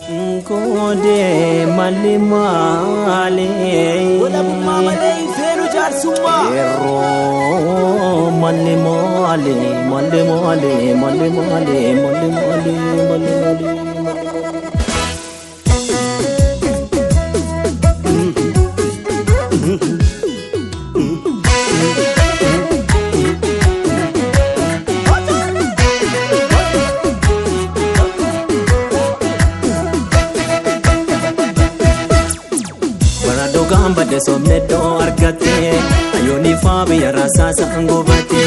Koode malli maali. Walabummaa malee hin feenu jaarsummaa. Yeroo malli maali malli maali malli maali malli maali malli maali. Gamba somne do argate ayoni fa biyya rasaasa ngobate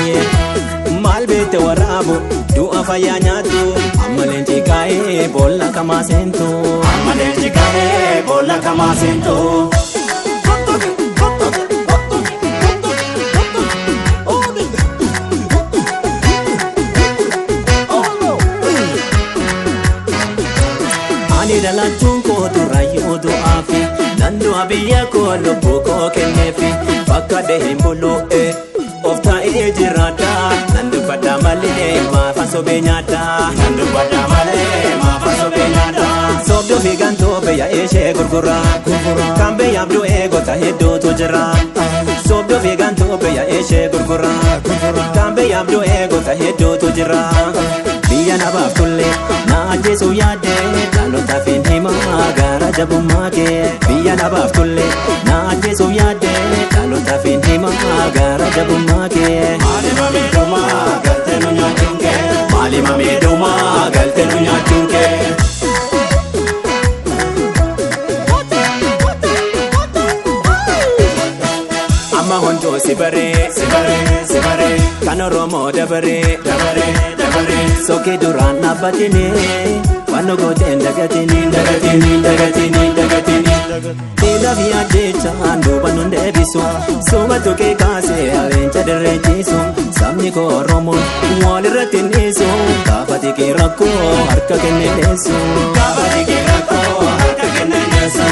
maal beete waraabu du'a fayyaa nyaatu ammaleen ciqaa'ee boolla kamaa seentu ammaleen ciqaa'ee boolla kamaa seentu. Ani dhalachuun kootu rayyuu du'aafi. Nandu'a biyya koo lubbuu koo kenneefi bakka dhaheen bulu'e of taa'ee jiraadha. Nan dubbadha malee maafan sobee nyaadha. Nan dubbadha malee maafan sobee nyaadha. Soobduu fi gantoo biyya ishee gurgura. Kan biyyaaf du'e goota hedduutu jira. Soobduu fi gantoo biyya ishee gurgura. Kan biyyaaf du'e goota hedduutu jira. Biyya nabaaf tulle na ajjeesuu yaadde dhaloota hin himaa gara jabummaa kee. Biyya nabaaf tulle na ajjeesuu yaadde dhaloota hin himaa gara jabummaa kee. Maalima miidhumaa galtee nu nyaachuun kee. Maalima miidhumaa galtee nu nyaachuun kee. Amma hunduu si baree si baree si baree kan Oromoo dabaree dabaree dabaree sookee duraan dhaabbatini waan gooteen dagatini dagatini dagatini dagatini. Dhiiraaf yaaddecha duuba nun deebisu suuma tuqee kaasee aleenca dirreechisu sabni koo Oromoon walirratti hin dhiisu gaafa xiqqee rakkoo harka kennee dheessu. Gaafa xiqqee rakkoo harka kennee dheessu.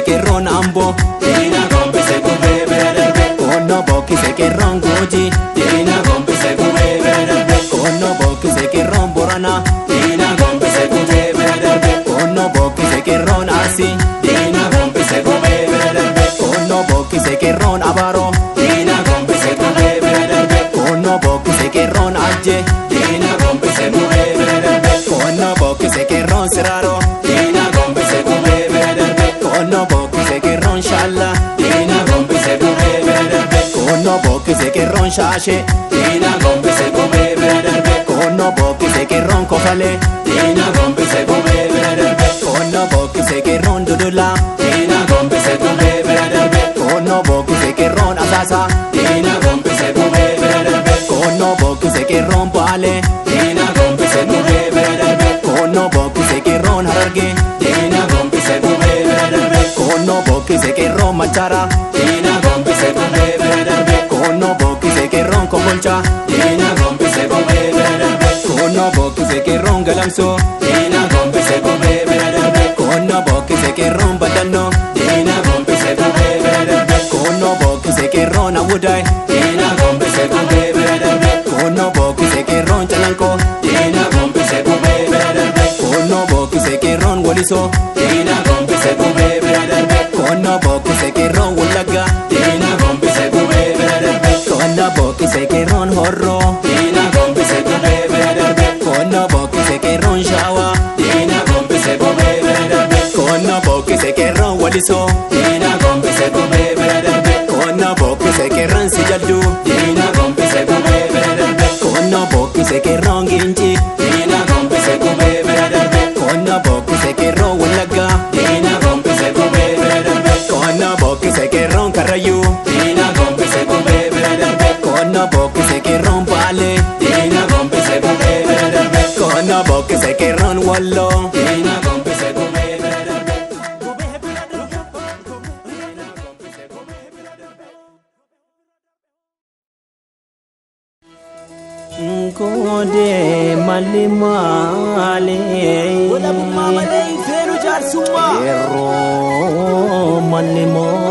Qeerroon Amboo diina gombise gubee bira darbe. Koonnoo bokkise qeerroon Guujii diina gombise gubee bira darbe. Koonnoo bokkise qeerroon Boranaa diina gombise gubee bira darbe. Koonnoo bokkise qeerroon Arsii diina gombise gubee bira darbe. Koonnoo bokkise qeerroon Abaaroo diina gombise gubee bira darbe. Koonnoo bokkise qeerroon Ajjee diina gombise gubee bira darbe. Koonnoo bokkise qeerroon Siraaroo diina gombise gubee bira darbe. Koonnoo bokkise qeerroon Shallaa diina gombise gubee bira darbe. Koonnoo bokkise qeerroon Shaashee diina gombise gubee bira darbe. Koonnoo bokkise qeerroon Kofalee diina gombise gubee bira darbe. Koonnoo bokkise qeerroon Dudulaa diina gombise gubee bira darbe. Koonnoo bokkise qeerroon Asaasaa diina gombise gubee bira darbe. Koonnoo bokkise qeerroon Baalee diina gombise gubee bira darbe. Koonnoo bokkise qeerroon Harargee diina gombise gubee bira darbe. Koonnoo bokkise qeerroon Machaara diina gombise gubee bira darbe. Koonnoo bokkise qeerroon Kombolchaa diina gombise gubee bira darbe. Koonnoo bokkise qeerroon Galamsoo diina gombise gubee bira darbe. Koonnoo bokkise qeerroon Badannoo diina gombise gubee bira darbe. Koonnoo bokkise qeerroon Awudaay diina gombise gubee bira darbe. Koonnoo bokkise qeerroon Calanqoo diina gombise gubee bira darbe. Koonnoo bokkise qeerroon Walisoo diina gombise gubee bira darbe. Koonnoo bokkise qeerroon Wallaggaa diina gombise gubee bira darbe. Koonnoo bokkise qeerroon Horroo diina gombise gubee bira darbe. Koonnoo bokkise qeerroon Shawaa diina gombise gubee bira darbe. Koonnoo bokkise qeerroon Walisoo diina gombise gubee bira darbe. Koonnoo bokkise qeerroon Sijalduu diina gombise gubee bira darbe. Koonnoo bokkise qeerroon Gincii diina gombise gubee bira darbe. Koonnoo bokkise qeerroon Wallaggaa diina gombise gubee bira darbe. Koonnoo bokkise qeerroon Karrayyuu diina gombise gubee bira darbe. Koonnoo bokkise qeerroon Baalee diina gombise gubee bira darbe. Koonnoo bokkise qeerroon Walloo diina gombise gubee bira darbe. Koode malli maali. Walabummaa malee hin feenu jaarsummaa. Yeroo malli maali.